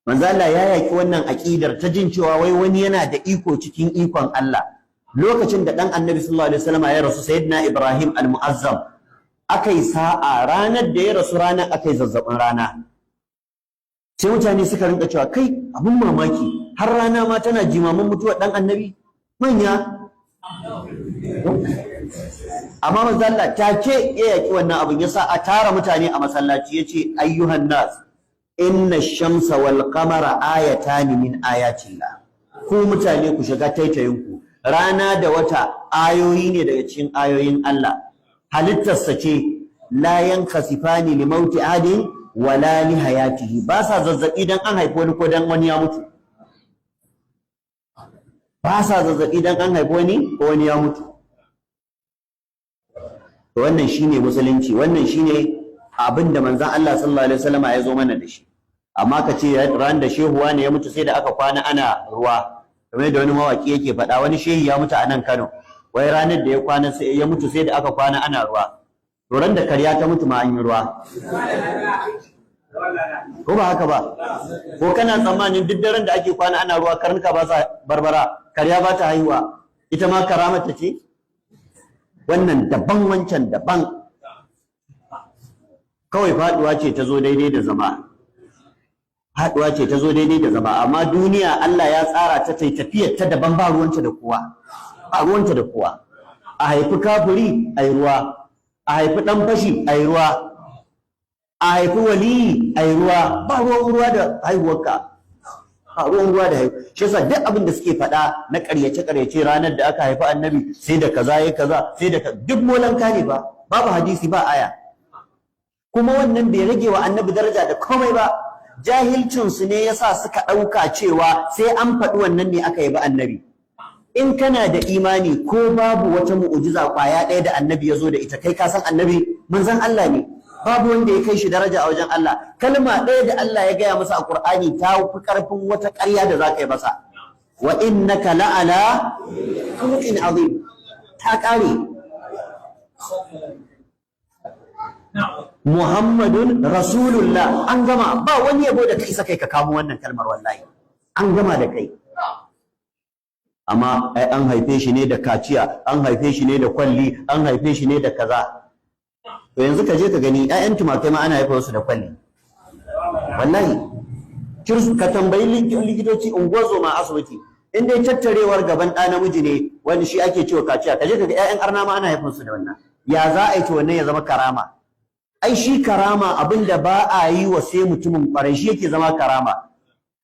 Manzo Allah ya yaki wannan aqidar ta jin cewa wai wani yana da iko cikin ikon Allah. Lokacin da dan Annabi sallallahu alaihi wasallam ya rasu, Sayyidina Ibrahim al-Mu'azzam, akai sa'a ranar da ya rasu ranar akai zazzabin rana. Sai mutane suka rinka cewa, "Kai, abun mamaki, har rana ma tana jimamin mutuwar dan Annabi manya." Amma manzo Allah take ya yaki wannan abun, yasa a tara mutane a masallaci, yace, "Ayyuhan nas, inna shamsa wal qamara ayatani min ayatillah." Ku mutane, ku shiga taitayinku. Rana da wata ayoyi ne daga cikin ayoyin Allah, halittarsa ce. La yankhasifani li mauti ahadin wala li hayatihi. Ba sa zazzabi dan an haifi wani ko dan wani ya mutu. Ba sa zazzabi dan an haifi wani ko wani ya mutu. Wannan shine musulunci, wannan shine abin da manzon Allah sallallahu alaihi wasallam ya zo mana da shi. Amma ka ce ran da shehuwa ne ya mutu sai da aka kwana ana ruwa, kamar da wani mawaki yake faɗa, wani shehi ya mutu a nan Kano, wai ranar da ya kwana sai ya mutu sai da aka kwana ana ruwa. To, ran da karya ta mutu ma an yi ruwa, ko ba haka ba? Ko kana tsammanin duk daren da ake kwana ana ruwa, karnuka ba sa barbara, karya ba ta haihuwa, ita ma karamata ce? Wannan daban, wancan daban. Kawai faduwa ce ta zo daidai da zama, faduwa ce ta zo daidai da zama. Amma duniya Allah ya tsara ta tai tafiyar ta daban, ba ruwanta da kowa, ba ruwanta da kowa. A haifi kafiri, ai ruwa. A haifi dan fashi, ai ruwa. A haifi waliyi, ai ruwa. Ba ruwan ruwa da haihuwarka, ba ruwan ruwa da haihuwa. Shi yasa duk abin da suke faɗa na ƙaryace ƙaryace, ranar da aka haifi Annabi sai da kaza ya kaza, sai da duk molanka ne ba, babu hadisi ba aya. Kuma wannan bai rage wa Annabi daraja da komai ba. Jahilcin su ne yasa suka ɗauka cewa sai an faɗi wannan ne aka yabi Annabi. In kana da imani, ko babu wata mu'ujiza kwaya ɗaya da Annabi ya zo da ita, kai ka san Annabi manzon Allah ne, babu wanda ya kai shi daraja a wajen Allah. Kalma ɗaya da Allah ya gaya masa a Qur'ani ta fi ƙarfin wata ƙarya da za ka yi masa: "Wa innaka la'ala khuluqin azim." Ta ƙare. Muhammadun Rasulullah, an gama. Ba wani yabo da kai isa kai ka kamo wannan kalmar, wallahi an gama da kai. Amma ai an haife shi ne da kaciya, an haife shi ne da kwalli, an haife shi ne da kaza. To, yanzu ka je ka gani, ƴaƴan tumakai ma ana haifar su da kwalli, wallahi. Ka tambayi likitoci, unguwar asibiti, in dai tattarewar gaban ɗa namiji ne wanda shi ake cewa kaciya, ka je ka ga ƴaƴan arna ma ana haifar su da wannan. Ya za a yi to wannan ya zama karama? Ai shi karama, abin da ba a yi wa sai mutumin ƙwarai, shi yake zama karama.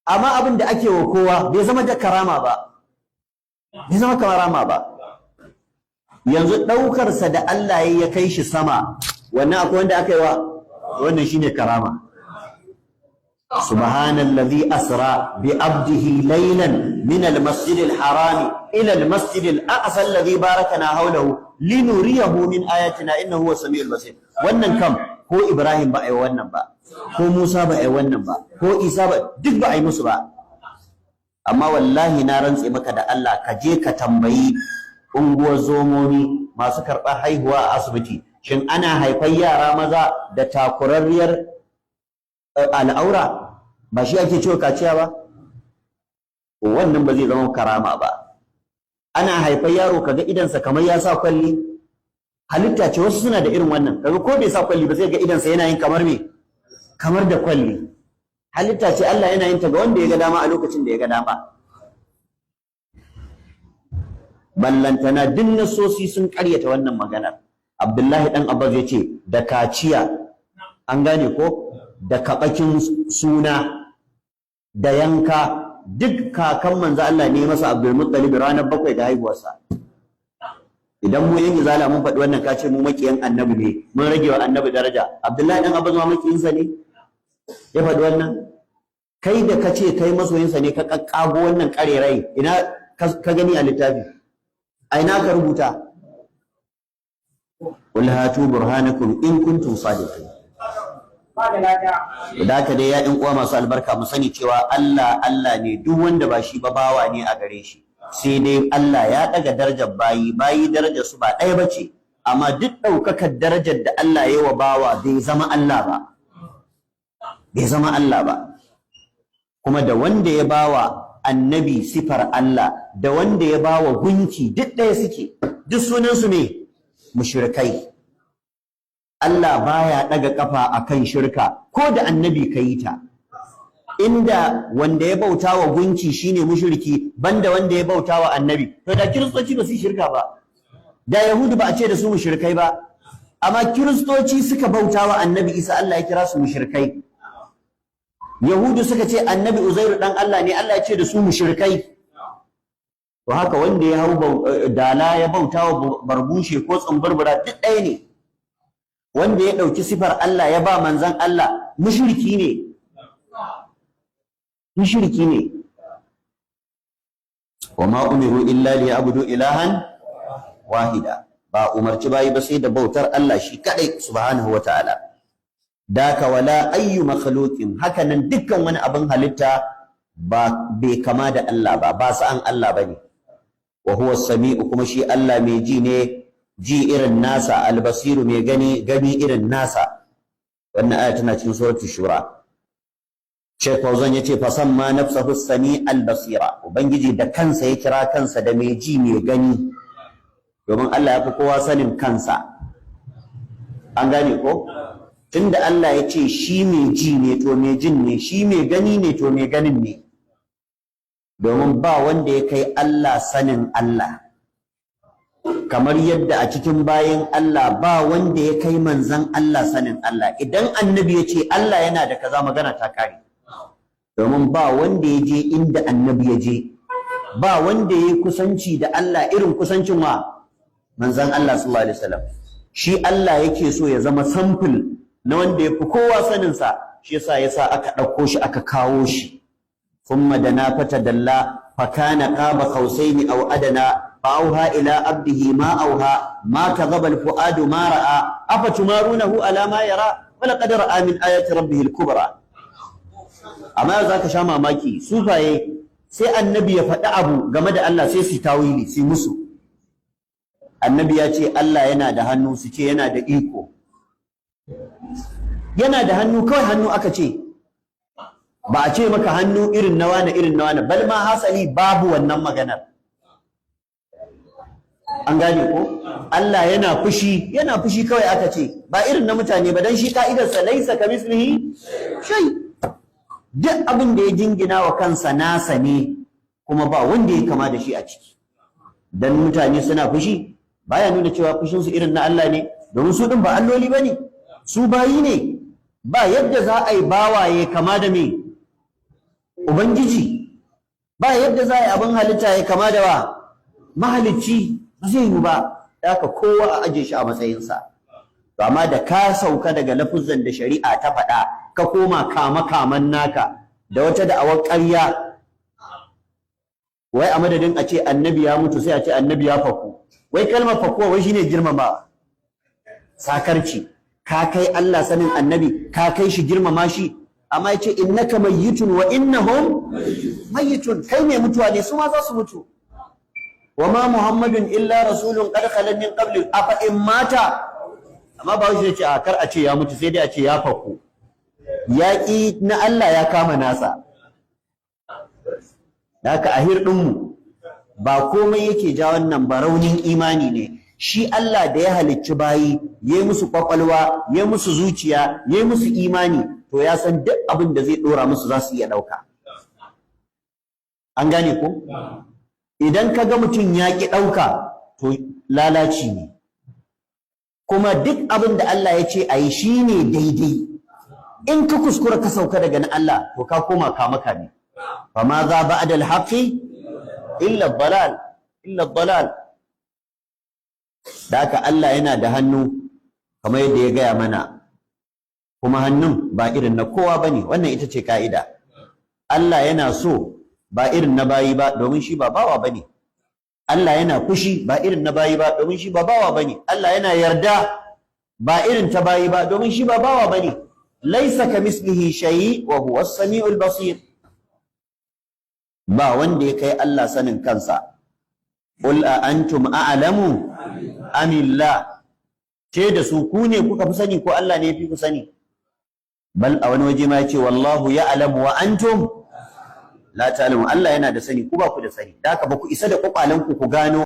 Amma abin da ake wa kowa bai zama da karama ba, bai zama karama ba. Yanzu ɗaukarsa da Allah ya kai shi sama, wannan akwai wanda aka yi wa wannan? Shine karama. Subhanallazi asra bi abdihi laylan min al-masjid al-haram ila al-masjid al-aqsa alladhi barakana hawlahu linuriyahu min ayatina, innahu huwas samiul basir. Wannan kam ko Ibrahim ba a yi wannan ba, ko Musa ba a yi wannan ba, ko Isa ba, duk ba a yi musu ba. Amma wallahi na rantse maka da Allah, ka je ka tambayi unguwar zomomi masu karɓar haihuwa a asibiti, shin ana haifar yara maza da takurarriyar al'aura? Ba shi ake cewa kaciya ba? Wannan ba zai zama karama ba. Ana haifar yaro kaga idansa kamar ya sa kwalli, halitta ce, wasu suna da irin wannan. Kaga ko bai sa kwalli ba, sai ga idansa yana yin kamar me? Kamar da kwalli. Halitta ce, Allah yana yin ta ga wanda ya ga dama a lokacin da ya ga dama. Ballantana duk nasosi sun karyata wannan maganar. Abdullahi dan Abbas ya ce da kaciya, an gane ko, da kaɓakin suna da yanka, duk kakan Manzo Allah ne masa, Abdul Muttalib, ranar 7 da haihuwarsa. Idan mu yan Izala mun faɗi wannan, ka ce mu makiyan Annabi ne, mun rage wa Annabi daraja. Abdullahi dan Abbas ma makiyinsa ne ya faɗi wannan? Kai da ka ce kai masoyinsa ne, ka kakkago wannan ƙarerai, ina ka gani a littafi? A ina ka rubuta? Qul hatu burhanakum in kuntum sadiqin. Da haka dai, ya ɗan uwa masu albarka, mu sani cewa Allah Allah ne, duk wanda ba shi ba bawa ne a gare shi. Sai dai Allah ya ɗaga darajar bayi, bayi darajar su ba ɗaya bace, amma duk ɗaukakar darajar da Allah ya yi wa bawa, bai zama Allah ba, bai zama Allah ba. Kuma da wanda ya bawa annabi sifar Allah da wanda ya bawa gunki, duk ɗaya suke, duk sunansu ne mushrikai. Allah baya ɗaga ƙafa akan shirka, ko da annabi ka yi ta. Inda wanda ya bauta wa gunki shine mushriki banda wanda ya bauta wa annabi, to da Kiristoci ba su shirka ba, da Yahudu ba a ce da su mushrikai ba. Amma Kiristoci suka bauta wa Annabi Isa, Allah ya kira su mushrikai. Yahudu suka ce Annabi Uzairu dan Allah ne, Allah ya ce da su mushrikai. To haka wanda ya hau dala ya bauta wa barbushe ko tsumburbura, duk ɗaya ne. Wanda ya ɗauki sifar Allah ya ba manzan Allah, mushriki ne, mushriki ne. وما أمروا إلا ليعبدوا إلها واحدا. Ba umarci bayi ba sai da bautar Allah shi kadai subhanahu wataala. Daka ولا أي مخلوق, hakanan dukkan wani abin halitta ba bai kama da Allah ba, ba sa'an Allah bane. وهو السميع, kuma shi Allah mai ji ne, ji irin nasa, البصير, mai gani, gani irin nasa. Wannan aya tana cikin Suratul Shura. Sheikh Fauzan yace: فسمى نفسه السميع البصير. Ubangiji da kansa ya kira kansa da mai ji, mai gani, domin Allah ya fi kowa sanin kansa. An gane ko? Tunda Allah ya ce shi mai ji ne, to mai jin ne, shi mai gani ne, to mai ganin ne, domin ba wanda ya kai Allah sanin Allah, kamar yadda a cikin bayin Allah ba wanda ya kai manzan Allah sanin Allah. Idan annabi ya ce Allah yana da kaza, magana ta kare, domin ba wanda ya je inda annabi ya je, ba wanda ya yi kusanci da Allah irin kusancin wa manzan Allah sallallahu alaihi wasallam. Shi Allah yake so ya zama sample na wanda ya fi kowa saninsa, shi yasa aka ɗauko shi aka kawo shi. ثم دنا فتدلى فكان قاب قوسين أو أدنى فأوحى إلى عبده ما أوحى ما كذب الفؤاد ما رأى أفتمارونه على ما يرى ولقد رأى من آيات ربه الكبرى. Amma za ka sha mamaki, sufaye sai annabi ya faɗi abu game da Allah sai su tawili, su musu. Annabi ya ce Allah yana da hannu, su ce yana da iko. Yana da hannu, kawai hannu aka ce, ba a ce maka hannu irin na wane, irin na wane, bal ma hasali babu wannan maganar. An gane ko? Allah yana fushi, yana fushi kawai aka ce, ba irin na mutane ba, dan shi ka'idarsa ليس كمثله شيء. Duk abin da ya jingina wa kansa nasa ne, kuma ba wanda ya kama da shi a ciki. Dan mutane suna fushi baya nuna cewa fushinsu irin na Allah ne, domin su din ba alloli bane, su bayi ne. Ba yadda za a yi bawaye kama da me? Ubangiji. Ba yadda za a yi abin halitta ya kama da wa? Mahalicci. Ba zai yi ba. Haka kowa a aje shi a matsayinsa. To amma da ka sauka daga lafuzan da shari'a ta faɗa, ka koma kama kaman naka da wata da'awar ƙarya, wai a madadin a ce annabi ya mutu sai a ce annabi ya faku. Wai kalmar fakuwa wai shine girmama. Sakarci. Ka kai Allah sanin annabi? Ka kai shi girmama shi? Amma yace: إنك ميت وإنهم ميتون. Kai ne mutuwa ne, su ma za su mutu. وما محمد إلا رسول قد خلت من قبله أفإن مات. Amma ba shi ce a kar a ce ya mutu, sai dai a ce ya faku. Yaƙi na Allah ya kama nasa. Haka a hirɗinmu ba komai yake ja wannan ba, raunin imani ne. Shi Allah da ya halicci bayi, ya yi musu kwakwalwa, ya yi musu zuciya, ya yi musu imani, to ya san duk abin da zai ɗora musu za su iya ɗauka. An gane ko? Idan ka ga mutum ya ƙi ɗauka, to lalaci ne. Kuma duk abin da Allah ya ce a yi shi ne daidai. In ka kuskura ka sauka daga na Allah, to ka koma kama kame. فماذا بعد الحق إلا الضلال، إلا الضلال. Da haka Allah yana da hannu kamar yadda ya gaya mana, kuma hannun ba irin na kowa bane. Wannan ita ce ka'ida. Allah yana so ba irin na bayi ba, domin shi ba bawa bane. Allah yana fushi ba irin na bayi ba, domin shi ba bawa bane. Allah yana yarda ba irin ta bayi ba, domin shi ba bawa bane. ليس كمثله شيء وهو السميع البصير. Ba wanda ya kai Allah sanin kansa. قل أأنتم أعلم أم الله. Ce da su, ku ne kuka fi sani ko Allah ne ya fi ku sani? Bal a wani waje ma yace: والله يعلم وأنتم La ta'lamu. Allah yana da sani, ku ba ku da sani. Da haka ba ku isa da kwakwalen ku ku gano.